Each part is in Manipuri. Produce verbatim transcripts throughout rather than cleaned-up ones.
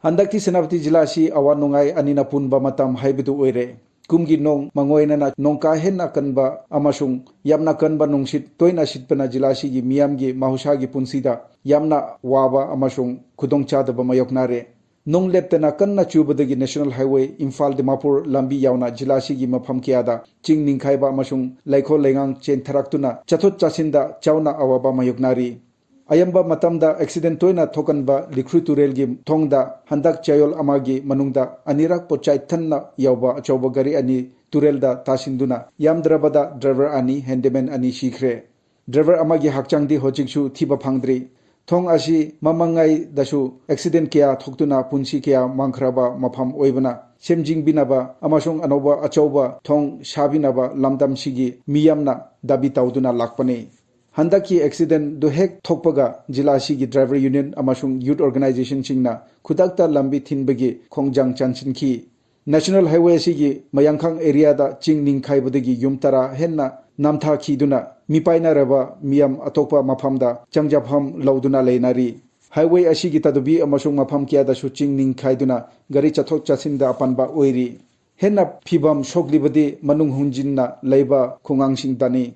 ꯍꯟꯗꯛꯇꯤ ꯁꯦꯅꯥꯄꯇꯤ ꯖꯤꯂꯥ ꯑꯁꯤ ꯑꯋꯥ ꯅꯨꯡꯉꯥꯏ ꯑꯅꯤꯅ ꯄꯨꯟꯕ ꯃꯇꯝ ꯍꯥꯏꯕꯗꯨ ꯑꯣꯏꯔꯦ꯫ ꯀꯨꯝꯒꯤ ꯅꯣꯡ ꯃꯉꯣꯏꯅꯅ ꯅꯣꯡ ꯀꯥ ꯍꯦꯟꯅ ꯀꯟꯕ ꯑꯃꯁꯨꯡ ꯌꯥꯝꯅ ꯀꯟꯕ ꯅꯨꯡꯁꯤꯠ ꯇꯣꯏꯅ ꯁꯤꯠꯄꯅ ꯖꯤꯂꯥ ꯑꯁꯤꯒꯤ ꯃꯤꯌꯥꯝꯒꯤ ꯃꯍꯧꯁꯥꯒꯤ ꯄꯨꯟꯁꯤꯗ ꯌꯥꯝꯅ ꯋꯥꯕ ꯑꯃꯁꯨꯡ ꯈꯨꯗꯣꯡꯆꯥꯗꯕ ꯃꯥꯌꯣꯛꯅꯔꯦ꯫ ꯅꯣꯡ ꯂꯦꯞꯇꯅ ꯀꯟꯅ ꯆꯨꯕꯗꯒꯤ National Highway ꯏꯝꯐꯥꯜ ꯗꯤꯃꯥꯄꯨꯔ ꯂꯝꯕꯤ ꯌꯥꯎꯅ ꯖꯤꯂꯥ ꯑꯁꯤꯒꯤ ꯃꯐꯝ ꯀꯌꯥꯗ ꯆꯤꯡ ꯅꯤꯡꯈꯥꯏꯕ ꯑꯃꯁꯨꯡ ꯂꯩꯈꯣꯜ ꯂꯩꯉꯥꯡ ꯆꯦꯟꯊꯔꯛꯇꯨꯅ ꯆꯠꯊꯣꯛ ꯆꯠꯁꯤꯟꯗ ꯆꯥꯎꯅ ꯑꯋꯥꯕ ꯃꯥꯌꯣꯛꯅꯔꯤ꯫ ꯑꯌꯥꯝꯕ ꯃꯇꯝꯗ ꯑꯦꯛꯁꯤꯗꯦꯟ ꯇꯣꯏꯅ ꯊꯣꯛꯀꯟꯕ ꯂꯤꯈ꯭ꯔꯨ ꯇꯨꯔꯦꯜꯒꯤ ꯊꯣꯡꯗ ꯍꯟꯗꯛ ꯆꯌꯣꯜ ꯑꯃꯒꯤ ꯃꯅꯨꯡꯗ ꯑꯅꯤꯔꯛ ꯄꯣꯠꯆꯥꯏ ꯊꯟꯅ ꯌꯥꯎꯕ ꯑꯆꯧꯕ ꯒꯥꯔꯤ ꯑꯅꯤ ꯇꯨꯔꯦꯜꯗ ꯇꯥꯁꯤꯟꯗꯨꯅ ꯌꯥꯝꯗ꯭ꯔꯕꯗ ꯗ꯭ꯔꯥꯏꯚꯔ ꯑꯅꯤ, ꯍꯦꯟꯗꯤꯃꯦꯟ ꯑꯅꯤ ꯁꯤꯈ꯭ꯔꯦ꯫ ꯗ꯭ꯔꯥꯏꯚꯔ ꯑꯃꯒꯤ ꯍꯛꯆꯥꯡꯗꯤ ꯍꯧꯖꯤꯛꯁꯨ ꯊꯤꯕ ꯐꯪꯗ꯭ꯔꯤ꯫ ꯊꯣꯡ ꯑꯁꯤ ꯃꯃꯥꯡꯉꯩꯗꯁꯨ ꯑꯦꯛꯁꯤꯗꯦꯟ ꯀꯌꯥ ꯊꯣꯛꯇꯨꯅ ꯄꯨꯟꯁꯤ ꯀꯌꯥ ꯃꯥꯡꯈ꯭ꯔꯕ ꯃꯐꯝ ꯑꯣꯏꯕꯅ, ꯁꯦꯝꯖꯤꯟꯕꯤꯅꯕ ꯑꯃꯁꯨꯡ ꯑꯅꯧꯕ ꯑꯆꯧꯕ ꯊꯣꯡ ꯁꯥꯕꯤꯅꯕ ꯂꯝꯗꯝꯁꯤꯒꯤ ꯃꯤꯌꯥꯝꯅ ꯗꯥꯕꯤ ꯇꯧꯗꯨꯅ ꯂꯥꯛꯄꯅꯤ꯫ ꯍꯟꯗꯛꯀꯤ ꯑꯦꯛꯁꯤꯗꯦꯟꯗꯨ ꯍꯦꯛ ꯊꯣꯛꯄꯒ ꯖꯤꯂꯥ ꯑꯁꯤꯒꯤ ꯗ꯭ꯔꯥꯏꯚꯔ ꯌꯨꯅꯤꯌꯟ ꯑꯃꯁꯨꯡ ꯌꯨꯠ ꯑꯣꯔꯒꯅꯥꯏꯖꯦꯁꯟꯁꯤꯡꯅ ꯈꯨꯗꯛꯇ ꯂꯝꯕꯤ ꯊꯤꯡꯕꯒꯤ ꯈꯣꯡꯖꯪ ꯆꯪꯁꯤꯟꯈꯤ꯫ National Highway ꯑꯁꯤꯒꯤ ꯃꯌꯥꯡꯈꯥꯡ ꯑꯦꯔꯤꯌꯥꯗ ꯆꯤꯡ ꯅꯤꯡꯈꯥꯏꯕꯗꯒꯤ ꯌꯨꯝ ꯇꯔꯥ ꯍꯦꯟꯅ ꯅꯝꯊꯈꯤꯗꯨꯅ ꯃꯤꯄꯥꯏꯅꯔꯕ ꯃꯤꯌꯥꯝ ꯑꯇꯣꯞꯄ ꯃꯐꯝꯗ ꯆꯪꯖꯐꯝ ꯂꯧꯗꯨꯅ ꯂꯩꯅꯔꯤ꯫ Highway ꯑꯁꯤꯒꯤ ꯇꯥꯗꯨꯕꯤ ꯑꯃꯁꯨꯡ ꯃꯐꯝ ꯀꯌꯥꯗꯁꯨ ꯆꯤꯡ ꯅꯤꯡꯈꯥꯏꯗꯨꯅ ꯒꯥꯔꯤ ꯆꯠꯊꯣꯛ ꯆꯠꯁꯤꯟꯗ ꯑꯄꯟꯕ ꯑꯣꯏꯔꯤ꯫ ꯍꯦꯟꯅ ꯐꯤꯕꯝ ꯁꯣꯛꯂꯤꯕꯗꯤ ꯃꯅꯨꯡ ꯍꯨꯟꯖꯤꯟꯅ ꯂꯩꯕ ꯈꯨꯡꯒꯪꯁꯤꯡꯗꯅꯤ꯫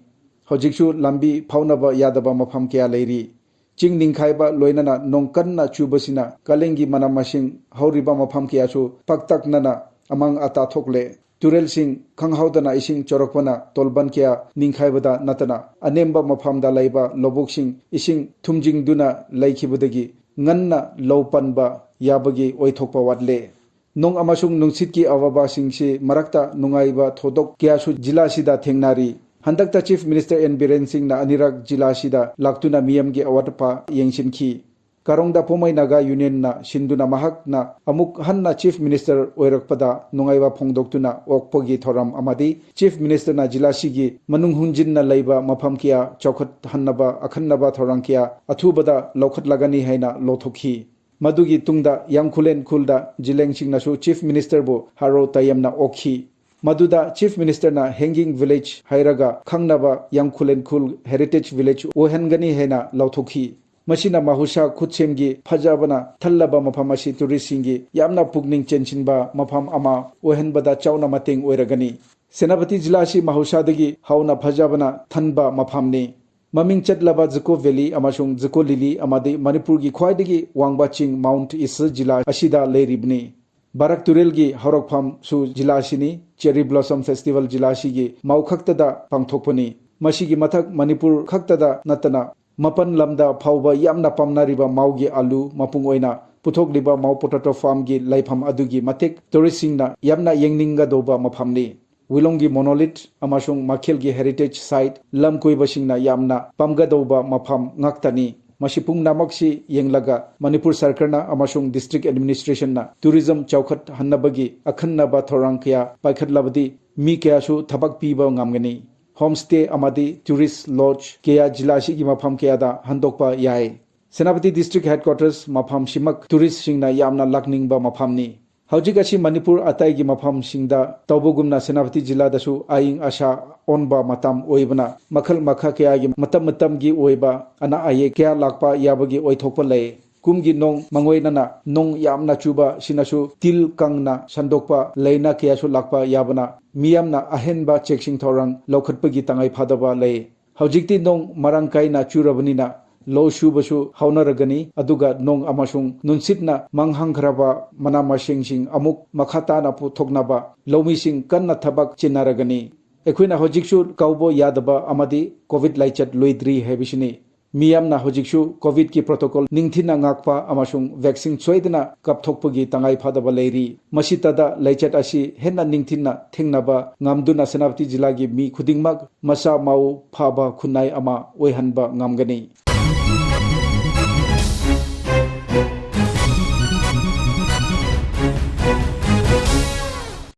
ꯍꯧꯖꯤꯛꯁꯨ ꯂꯝꯕꯤ ꯐꯥꯎꯅꯕ ꯌꯥꯗꯕ ꯃꯐꯝ ꯀꯌꯥ ꯂꯩꯔꯤ꯫ ꯆꯤꯡ ꯅꯤꯡꯈꯥꯏꯕ ꯂꯣꯏꯅꯅ ꯅꯣꯡ ꯀꯟꯅ ꯆꯨꯕꯁꯤꯅ ꯀꯥꯂꯦꯟꯒꯤ ꯃꯅꯥ ꯃꯁꯤꯡ ꯍꯧꯔꯤꯕ ꯃꯐꯝ ꯀꯌꯥꯁꯨ ꯄꯥꯛꯇꯛꯅꯅ ꯑꯃꯥꯡ ꯑꯇꯥ ꯊꯣꯛꯂꯦ꯫ ꯇꯨꯔꯦꯜꯁꯤꯡ ꯈꯪꯍꯧꯗꯅ ꯏꯁꯤꯡ ꯆꯣꯔꯛꯄꯅ ꯇꯣꯜꯕꯟ ꯀꯌꯥ ꯅꯤꯡꯈꯥꯏꯕꯗ ꯅꯠꯇꯅ ꯑꯅꯦꯝꯕ ꯃꯐꯝꯗ ꯂꯩꯕ ꯂꯧꯕꯨꯛꯁꯤꯡ ꯏꯁꯤꯡ ꯊꯨꯝꯖꯤꯡꯗꯨꯅ ꯂꯩꯈꯤꯕꯗꯒꯤ ꯉꯟꯅ ꯂꯧ ꯄꯟꯕ ꯌꯥꯕꯒꯤ ꯑꯣꯏꯊꯣꯛꯄ ꯋꯥꯠꯂꯦ꯫ ꯅꯣꯡ ꯑꯃꯁꯨꯡ ꯅꯨꯡꯁꯤꯠꯀꯤ ꯑꯋꯥꯕꯁꯤꯡꯁꯤ ꯃꯔꯛꯇ ꯅꯨꯡꯉꯥꯏꯕ ꯊꯧꯗꯣꯛ ꯀꯌꯥꯁꯨ ꯖꯤꯂꯥꯁꯤꯗ ꯊꯦꯡꯅꯔꯤ꯫ ꯍꯟꯗꯛꯇ Chief Minister N. ꯕꯤꯔꯦꯟ ꯁꯤꯡꯅ ꯑꯅꯤꯔꯛ ꯖꯤꯂꯥꯁꯤꯗ ꯂꯥꯛꯇꯨꯅ ꯃꯤꯌꯥꯝꯒꯤ ꯑꯋꯥꯠ ꯑꯄꯥ ꯌꯦꯡꯁꯤꯟꯈꯤ꯫ ꯀꯥꯔꯣꯡꯗ ꯄꯣꯃꯩ ꯅꯥꯒꯥ ꯌꯨꯅꯤꯌꯟꯅ ꯁꯤꯟꯗꯨꯅ ꯃꯍꯥꯛꯅ ꯑꯃꯨꯛ ꯍꯟꯅ Chief Minister ꯑꯣꯏꯔꯛꯄꯗ ꯅꯨꯡꯉꯥꯏꯕ ꯐꯣꯡꯗꯣꯛꯇꯨꯅ ꯑꯣꯛꯄꯒꯤ ꯊꯧꯔꯝ ꯑꯃꯗꯤ Chief Ministerꯅ ꯖꯤꯂꯥꯁꯤꯒꯤ ꯃꯅꯨꯡ ꯍꯨꯟꯖꯤꯟꯅ ꯂꯩꯕ ꯃꯐꯝ ꯀꯌꯥ ꯆꯥꯎꯈꯠꯍꯟꯅꯕ ꯑꯈꯟꯅꯕ ꯊꯧꯔꯥꯡ ꯀꯌꯥ ꯑꯊꯨꯕꯗ ꯂꯧꯈꯠꯂꯒꯅꯤ ꯍꯥꯏꯅ ꯂꯥꯎꯊꯣꯛꯈꯤ꯫ ꯃꯗꯨꯒꯤ ꯇꯨꯡꯗ ꯌꯥꯡꯈꯨꯂꯦꯟ ꯈꯨꯜꯗ ꯖꯤꯂꯦꯡꯁꯤꯡꯅꯁꯨ Chief Ministerꯕꯨ ꯍꯔꯥꯎ ꯇꯌꯥꯝꯅ ꯑꯣꯛꯈꯤ꯫ ꯃꯗꯨꯗ Chief Ministerꯅ Hanging Village ꯍꯥꯏꯔꯒ ꯈꯪꯅꯕ ꯌꯥꯡꯈꯨꯂꯦꯟ ꯈꯨꯜ Heritage Village ꯑꯣꯏꯍꯟꯒꯅꯤ ꯍꯥꯏꯅ ꯂꯥꯎꯊꯣꯛꯈꯤ꯫ ꯃꯁꯤꯅ ꯃꯍꯧꯁꯥ ꯈꯨꯠꯁꯦꯝꯒꯤ ꯐꯖꯕꯅ ꯊꯜꯂꯕ ꯃꯐꯝ ꯑꯁꯤ ꯇꯨꯔꯤꯁꯁꯤꯡꯒꯤ ꯌꯥꯝꯅ ꯄꯨꯛꯅꯤꯡ ꯆꯤꯡꯁꯤꯟꯕ ꯃꯐꯝ ꯑꯃ ꯑꯣꯏꯍꯟꯕꯗ ꯆꯥꯎꯅ ꯃꯇꯦꯡ ꯑꯣꯏꯔꯒꯅꯤ꯫ ꯁꯦꯅꯥꯄꯇꯤ ꯖꯤꯂꯥ ꯑꯁꯤ ꯃꯍꯧꯁꯥꯗꯒꯤ ꯍꯧꯅ ꯐꯖꯕꯅ ꯊꯟꯕ ꯃꯐꯝꯅꯤ꯫ ꯃꯃꯤꯡ ꯆꯠꯂꯕ ꯖꯨꯀꯣ ꯚꯦꯂꯤ ꯑꯃꯁꯨꯡ ꯖꯨꯀꯣ ꯂꯤꯂꯤ ꯑꯃꯗꯤ ꯃꯅꯤꯄꯨꯔꯒꯤ ꯈ꯭ꯋꯥꯏꯗꯒꯤ ꯋꯥꯡꯕ ꯆꯤꯡ ꯃꯥꯎꯟꯠ ꯏꯁ ꯖꯤꯂꯥ ꯑꯁꯤꯗ ꯂꯩꯔꯤꯕꯅꯤ꯫ ꯕꯔꯥꯛ ꯇꯨꯔꯦꯜꯒꯤ ꯍꯧꯔꯛꯐꯝꯁꯨ ꯖꯤꯂꯥ ꯑꯁꯤꯅꯤ꯫ ꯆꯦꯔꯤ ꯕ꯭ꯂꯣꯁꯝ ꯐꯦꯁꯇꯤꯚꯦꯜ ꯖꯤꯂꯥ ꯑꯁꯤꯒꯤ ꯃꯥꯎ ꯈꯛꯇꯗ ꯄꯥꯡꯊꯣꯛꯄꯅꯤ꯫ ꯃꯁꯤꯒꯤ ꯃꯊꯛ ꯃꯅꯤꯄꯨꯔ ꯈꯛꯇꯗ ꯅꯠꯇꯅ ꯃꯄꯥꯟ ꯂꯝꯗ ꯐꯥꯎꯕ ꯌꯥꯝꯅ ꯄꯥꯝꯅꯔꯤꯕ ꯃꯥꯎꯒꯤ ꯑꯂꯨ ꯃꯄꯨꯡ ꯑꯣꯏꯅ ꯄꯨꯊꯣꯛꯂꯤꯕ ꯃꯥꯎ ꯄꯣꯇꯦꯇꯣ ꯐꯥꯔꯝꯒꯤ ꯂꯩꯐꯝ ꯑꯗꯨꯒꯤ ꯃꯇꯤꯛ ꯇꯨꯔꯤꯁꯁꯤꯡꯅ ꯌꯥꯝꯅ ꯌꯦꯡꯅꯤꯡꯒꯗꯧꯕ ꯃꯐꯝꯅꯤ꯫ ꯋꯤꯂꯣꯡꯒꯤ ꯃꯣꯅꯣꯂꯤꯠ ꯑꯃꯁꯨꯡ ꯃꯥꯈꯦꯜꯒꯤ ꯍꯦꯔꯤꯇꯦꯖ ꯁꯥꯏꯠ ꯂꯝ ꯀꯣꯏꯕꯁꯤꯡꯅ ꯌꯥꯝꯅ ꯄꯥꯝꯒꯗꯧꯕ ꯃꯐꯝ ꯉꯥꯛꯇꯅꯤ꯫ ꯃꯁꯤ ꯄꯨꯝꯅꯃꯛꯁꯤ ꯌꯦꯡꯂꯒ ꯃꯅꯤꯄꯨꯔ ꯁꯔꯀꯥꯔꯅ ꯑꯃꯁꯨꯡ ꯗꯤꯁꯇ꯭ꯔꯤꯛ ꯑꯦꯗꯃꯤꯅꯤꯁꯇ꯭ꯔꯦꯁꯟꯅ ꯇꯨꯔꯤꯖꯝ ꯆꯥꯎꯈꯠꯍꯟꯅꯕꯒꯤ ꯑꯈꯟꯅꯕ ꯊꯧꯔꯥꯡ ꯀꯌꯥ ꯄꯥꯏꯈꯠꯂꯕꯗꯤ ꯃꯤ ꯀꯌꯥꯁꯨ ꯊꯕꯛ ꯄꯤꯕ ꯉꯝꯒꯅꯤ꯫ ꯍꯣꯝ ꯁ꯭ꯇꯦ ꯑꯃꯗꯤ ꯇꯨꯔꯤꯁ ꯂꯣꯗꯖ ꯀꯌꯥ ꯖꯤꯂꯥ ꯑꯁꯤꯒꯤ ꯃꯐꯝ ꯀꯌꯥꯗ ꯍꯟꯗꯣꯛꯄ ꯌꯥꯏ꯫ ꯁꯦꯅꯥꯄꯇꯤ ꯗꯤꯁꯇ꯭ꯔꯤꯛ ꯍꯦꯗꯀ꯭ꯋꯥꯇꯔꯁ ꯃꯐꯝꯁꯤꯃꯛ ꯇꯨꯔꯤꯁꯁꯤꯡꯅ ꯌꯥꯝꯅ ꯂꯥꯛꯅꯤꯡꯕ ꯃꯐꯝꯅꯤ꯫ ꯍꯧꯖꯤꯛ ꯑꯁꯤ ꯃꯅꯤꯄꯨꯔ ꯑꯇꯩꯒꯤ ꯃꯐꯝꯁꯤꯡꯗ ꯇꯧꯕꯒꯨꯝꯅ ꯁꯦꯅꯥꯄꯇꯤ ꯖꯤꯂꯥꯗꯁꯨ ꯑꯏꯪ ꯑꯁꯥ ꯑꯣꯟꯕ ꯃꯇꯝ ꯑꯣꯏꯕꯅ ꯃꯈꯜ ꯃꯈꯥ ꯀꯌꯥꯒꯤ ꯃꯇꯝ ꯃꯇꯝꯒꯤ ꯑꯣꯏꯕ ꯑꯅꯥ ꯑꯌꯦꯛ ꯀꯌꯥ ꯂꯥꯛꯄ ꯌꯥꯕꯒꯤ ꯑꯣꯏꯊꯣꯛꯄ ꯂꯩ꯫ ꯀꯨꯝꯒꯤ ꯅꯣꯡ ꯃꯥꯡꯑꯣꯏꯅꯅ ꯅꯣꯡ ꯌꯥꯝꯅ ꯆꯨꯕ ꯁꯤꯅꯁꯨ ꯇꯤꯜ ꯀꯥꯡꯅ ꯁꯟꯗꯣꯛꯄ ꯂꯥꯏꯅꯥ ꯀꯌꯥꯁꯨ ꯂꯥꯛꯄ ꯌꯥꯕꯅ ꯃꯤꯌꯥꯝꯅ ꯑꯍꯦꯟꯕ ꯆꯦꯛꯁꯤꯟ ꯊꯧꯔꯥꯡ ꯂꯧꯈꯠꯄꯒꯤ ꯇꯉꯥꯏ ꯐꯗꯕ ꯂꯩ꯫ ꯍꯧꯖꯤꯛꯇꯤ ꯅꯣꯡ ꯃꯔꯥꯡ ꯀꯥꯏꯅ ꯆꯨꯔꯕꯅꯤꯅ ꯂꯧ ꯁꯨꯕꯁꯨ ꯍꯧꯅꯔꯒꯅꯤ, ꯑꯗꯨꯒ ꯅꯣꯡ ꯑꯃꯁꯨꯡ ꯅꯨꯡꯁꯤꯠꯅ ꯃꯥꯡꯍꯟꯈ꯭ꯔꯕ ꯃꯅꯥ ꯃꯁꯤꯡꯁꯤꯡ ꯑꯃꯨꯛ ꯃꯈꯥ ꯇꯥꯅ ꯄꯨꯊꯣꯛꯅꯕ ꯂꯧꯃꯤꯁꯤꯡ ꯀꯟꯅ ꯊꯕꯛ ꯆꯤꯟꯅꯔꯒꯅꯤ꯫ ꯑꯩꯈꯣꯏꯅ ꯍꯧꯖꯤꯛꯁꯨ ꯀꯥꯎꯕ ꯌꯥꯗꯕ ꯑꯃꯗꯤ ꯀꯣꯚꯤꯗ ꯂꯥꯏꯆꯠ ꯂꯣꯏꯗ꯭ꯔꯤ ꯍꯥꯏꯕꯁꯤꯅꯤ꯫ ꯃꯤꯌꯥꯝꯅ ꯍꯧꯖꯤꯛꯁꯨ ꯀꯣꯚꯤꯗꯀꯤ ꯄ꯭ꯔꯣꯇꯣꯀꯣꯜ ꯅꯤꯡꯊꯤꯅ ꯉꯥꯛꯄ ꯑꯃꯁꯨꯡ ꯚꯦꯛꯁꯤꯟ ꯁꯣꯏꯗꯅ ꯀꯥꯞꯊꯣꯛꯄꯒꯤ ꯇꯉꯥꯏ ꯐꯗꯕ ꯂꯩꯔꯤ꯫ ꯃꯁꯤꯇꯗ ꯂꯥꯏꯆꯠ ꯑꯁꯤ ꯍꯦꯟꯅ ꯅꯤꯡꯊꯤꯅ ꯊꯤꯡꯅꯕ ꯉꯝꯗꯨꯅ ꯁꯦꯅꯥꯄꯇꯤ ꯖꯤꯂꯥꯒꯤ ꯃꯤ ꯈꯨꯗꯤꯡꯃꯛ ꯃꯁꯥ ꯃꯎ ꯐꯕ ꯈꯨꯟꯅꯥꯏ ꯑꯃ ꯑꯣꯏꯍꯟꯕ ꯉꯝꯒꯅꯤ꯫